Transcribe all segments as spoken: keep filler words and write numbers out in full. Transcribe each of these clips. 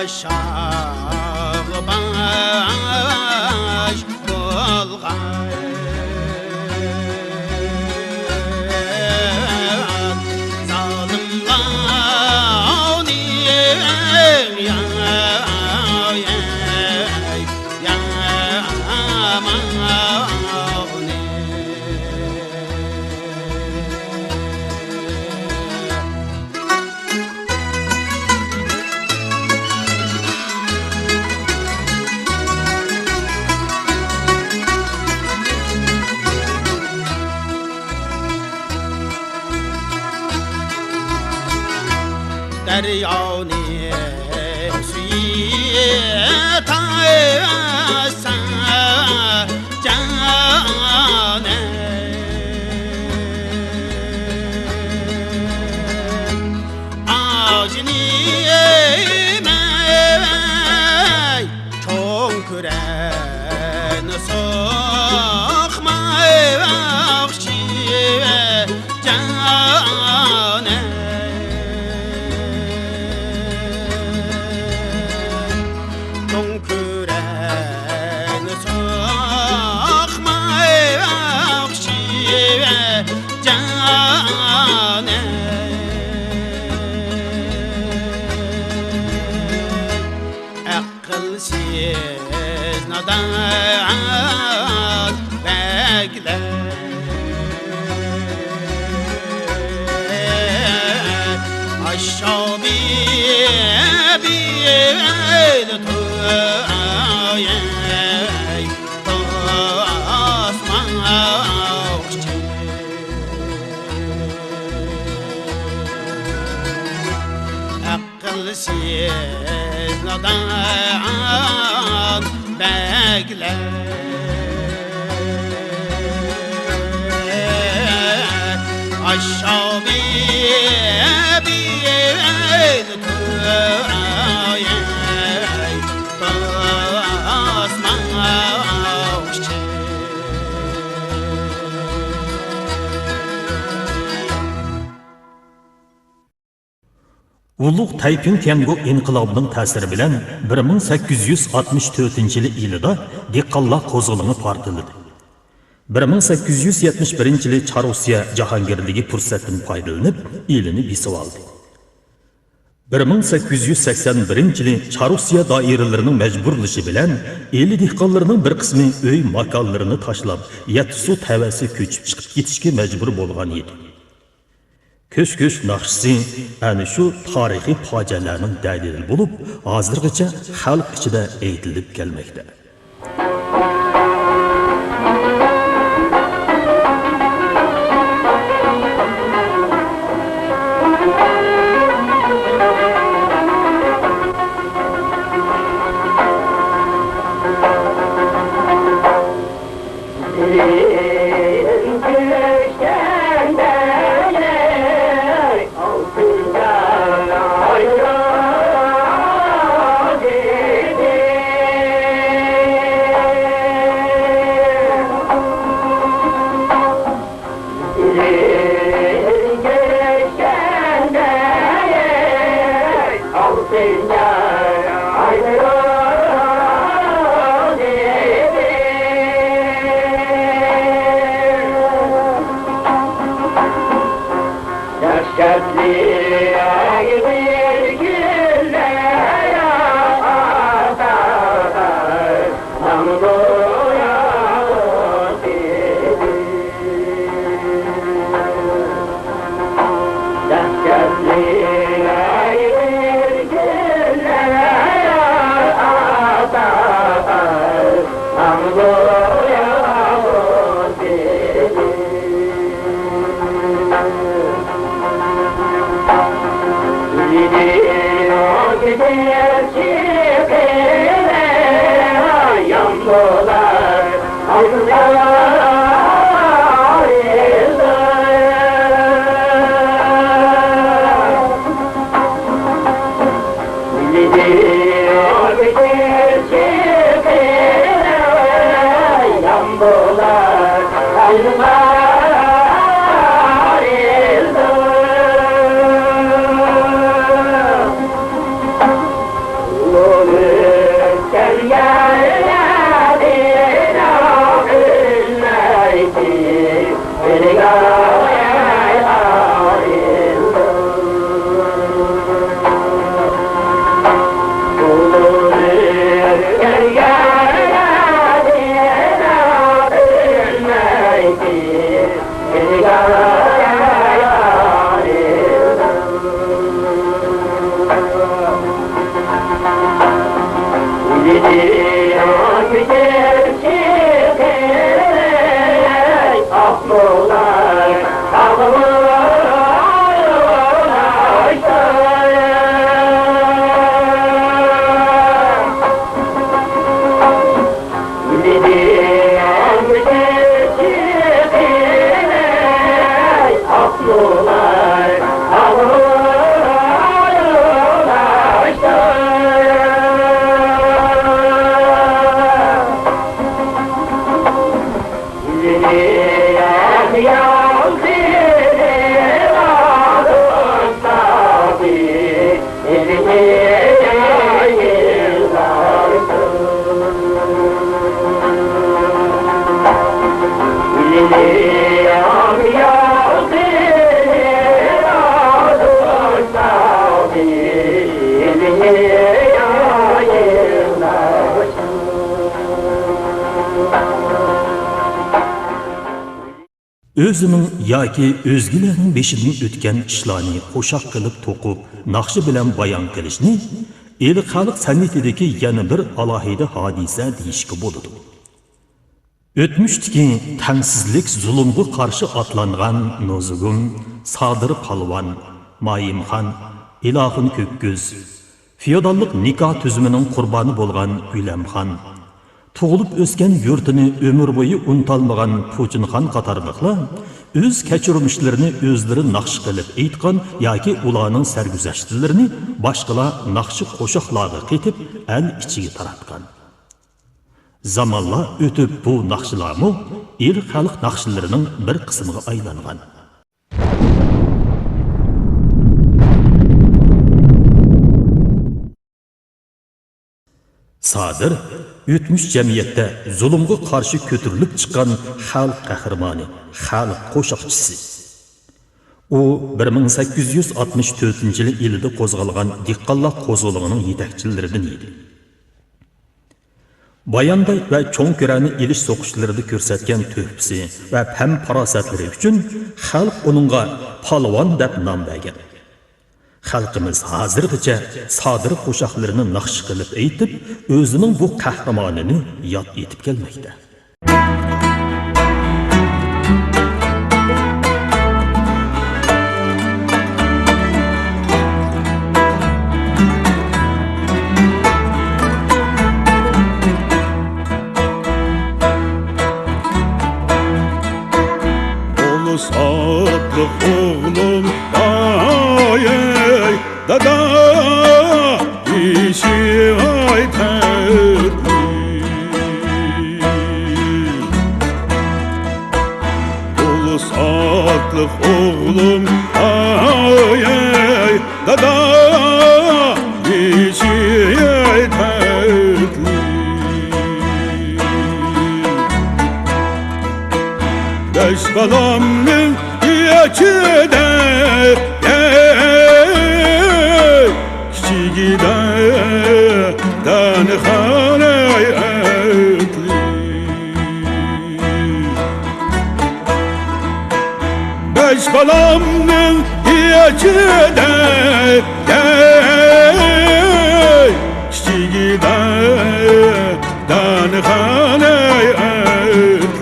شاغ باش بولغان زالىملارنىڭ يا، يا، يا، يامانى. دەريانى سۈيى تايسا جانى. ئاجنى مەي چوڭ كۈرەن سوقماي باقچى جانى. چوڭ كۈرەن سوقماي باقچى جانى. ئەقىلسىز نادان بەگلەر ئاششاۋ بىبىل توياي توسماقچى. ئەقىلسىز نادان بەگلەر ئاششاۋ بىبىل توياي توسماقچى. ئۇلۇغ تەيپىڭ تيەنگو ئىنقىلابىنىڭ تەسىرى بىلەن بىر مىڭ سەككىز يۈز ئاتمىش تۆتىنچى يىلى ئىلىدا دېھقانلار قوزغىلىڭى پارتلىدى. بىر مىڭ سەككىز يۈز يەتمىش بىرىنچى يىلى چارۇسىيە جاھانگىرلىكى پۇرسەتتىن پايدىلىنىپ، ئىلىنى بېسىۋالدى. بىر مىڭ سەككىز يۈز سەكسەن بىرىنچى يىلى چارۇسىيە دائىرىلىرىنىڭ مەجبۇرلىشى بىلەن ئىلى دېھقانلىرىنىڭ بىر قىسمى ئۆي ماكانلىرىنى تاشلاپ، يەتتىسۇ تەۋەسىگە كۆچۈپ چىقىپ كېتىشكە مەجبۇر بولغان ئىدى. كۆچ-كۆچ ناخشىسى ئەنە شۇ تارىخىي پاجىئەلەرنىڭ دەلىلى بولۇپ، ھازىرغىچە خەلق ئىچىدە ئېيتىلىپ كەلمەكتە. دەھشەتلىك بىر كۈنلەر ئاتا ماڭدۇ ياۋۇز دېدى. دەھشەتلىك بىر كۈنلەر ئاتا ماڭدۇ ياۋۇز دېدى. ئۆزىنىڭ ياكى ئۆزگىلەرنىڭ بېشىدىن ئۆتكەن ئىشلارنى قوشاق قىلىپ توقۇپ، ناخشا بىلەن بايان قىلىشنى ئىلى خەلق سەنئىتىدىكى يەنە بىر ئالاھىدە ھادىسە دېيىشكە بولىدۇ. ئۆتمۈشتىكى تەڭسىزلىك، زۇلۇمغا قارشى ئاتلانغان نوزۇگۇم، سادىر پالۋان، مايىمخان، ئىلاخۇن كۆككۈز، فېئوداللىق نىكاھ تۈزۈمىنىڭ قۇربانى بولغان گۈلەمخان، تۇغۇلۇپ ئۆسكەن يۇرتىنى ئۆمۈر بويى ئۇنتالمىغان پۇچىنخان قاتارلىقلار ئۆز كەچۈرمىشلىرىنى ئۆزلىرى ناخشا قىلىپ ئېيتقان ياكى ئۇلارنىڭ سەرگۈزەشتلىرىنى باشقىلار ناخشا قوشاقلارغا قېتىپ ئەل ئىچىگە تاراتقان. زامانلار ئۆتۈپ بۇ ناخشىلارمۇ ئېل خەلق ناخشىلىرىنىڭ بىر قىسمىغا ئايلانغان. سادىر ئۆتمۈش جەمئىيەتتە زۇلۇمغا قارشى كۆتۈرۈلۈپ چىققان خەلق قەھرىمانى، خەلق قوشاقچىسى. ئۇ بىر مىڭ سەككىز يۈز ئاتمىش تۆتىنچى يىلى ئىلىدا قوزغالغان دېھقانلار قوزغىلىڭىنىڭ يېتەكچىلىرىدىن ئىدى. بايانداي ۋە چوڭ كۆرەنى ئېلىش سوقۇشلىرىدا كۆرسەتكەن تۆھپىسى ۋە پەم-پاراسەتلىرى ئۈچۈن خەلق ئۇنىڭغا پالۋان دەپ نام بەرگەن. خەلقىمىز ھازىرغىچە سادىر قوشاقلىرىنى ناخشا قىلىپ ئېيتىپ، ئۆزىنىڭ بۇ قەھرىمانىنى ياد ئېتىپ كەلمەكتە. ئولۇس ئاتلىق ئوغلۇم، ئاي، ئاي، دادا، بېشى ئاي تەتلىك. ئولۇس ئاتلىق ئوغلۇم، ئاي، ئاي، دادا، بېشى ئاي تەتلىك. بەش بالامنىڭ ئىچىدە، ئەي، كىچىكىدە دانىخان ئەتلىك. بەش بالامنىڭ ئىچىدە، ئەي، كىچىكىدە دانىخان ئەتلىك.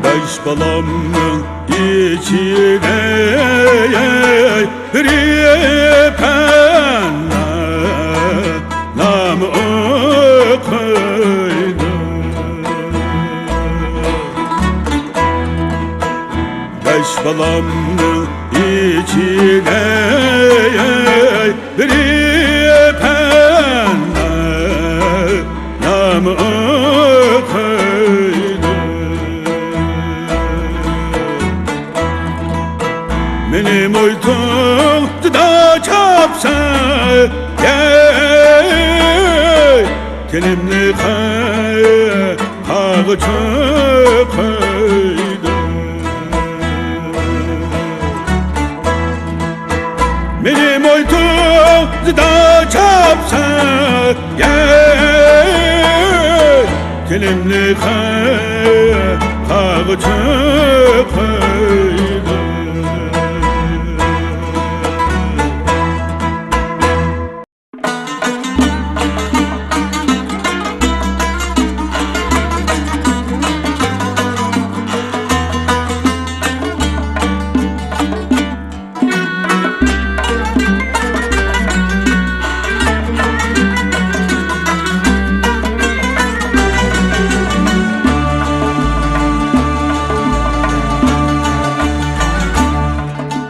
بەش بالامنىڭ ئىچىدە بىرى پەننى نام ئوقۇيدۇ. بەش بالامنىڭ ئىچىدە بىرى پەننى نام ئوقۇيدۇ. مېنى مۇيتۇڭ جۇدا چاپسا، يەي، تېنىمنى قاغا چۆپ قويدۇم. مېنى مۇيتۇڭ جۇدا چاپسا، يەي، تېنىمنى قاغا چۆپ قويدۇم.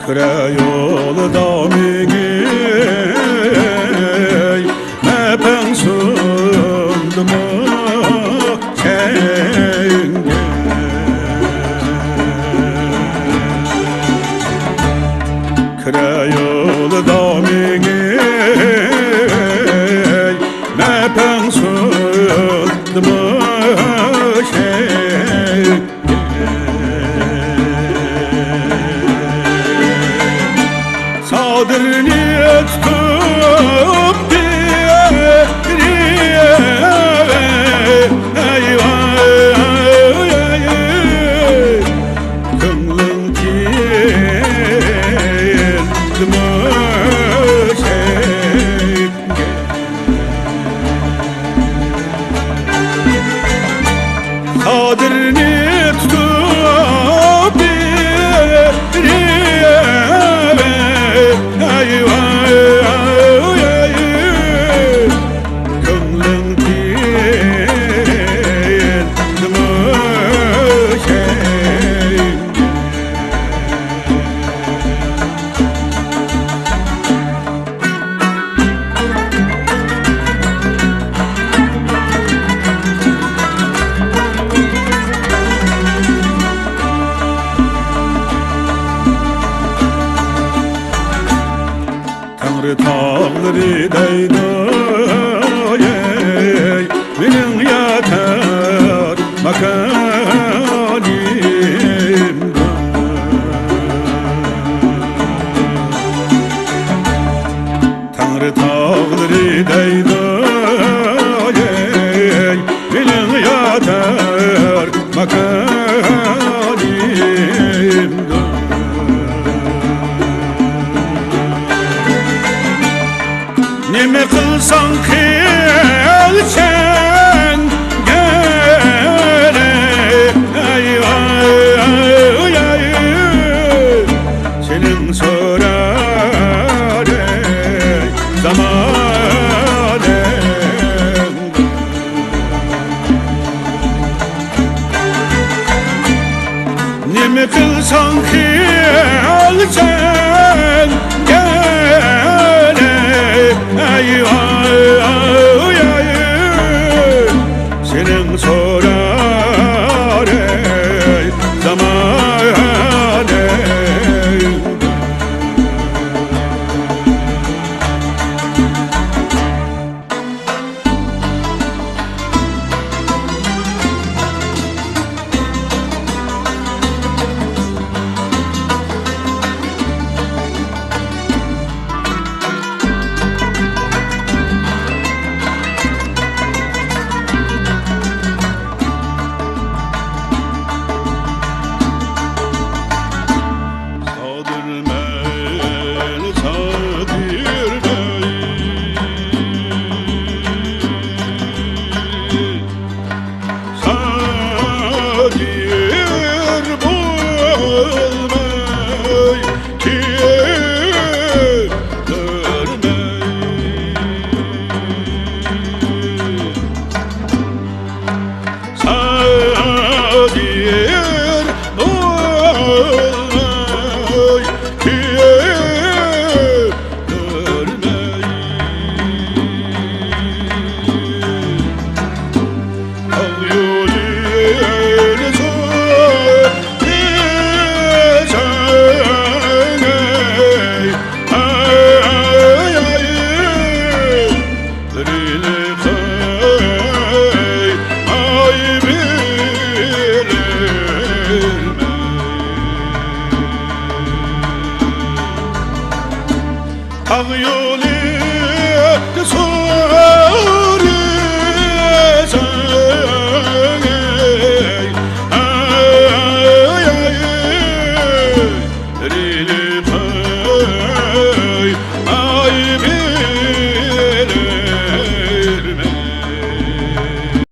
كۈرە يولىدا مېڭەي، مەپەڭ سۇندىمۇ كەڭگە. كۈرە يولىدا مېڭەي، مەپەڭ سۇندىمۇ كەڭگە. سادىرنى تۇتۇپ بېرىۋەي، كۆڭلۈڭ تىندىمۇ شەي. قادىرنى تۇتۇپ بېرىۋەي، كۆڭلۈڭ تىندىمۇ شەي. تەڭرى تاغلىرى دەيدۇ، ئەي، مېنىڭ ياتار ماكانىمدۇر. تەڭرى تاغلىرى دەيدۇ، ئەي، مېنىڭ ياتار ماكانىمدۇر. نېمە قىلساڭ قىل سەن گېرەك، ئەي، ئەي، ئەي، ئەي. سېنىڭ سورارەي زامانەڭ. نېمە قىلساڭ قىل سەن گېرەك، ئەي، ئەي، ئەي، ئەي. سېنىڭ سورارەي زامانەڭ. سادىرمەن، سادىرمەن. سادىر بولماي كېتەرمەن. سادىر بولماي كېتەرمەن. يولى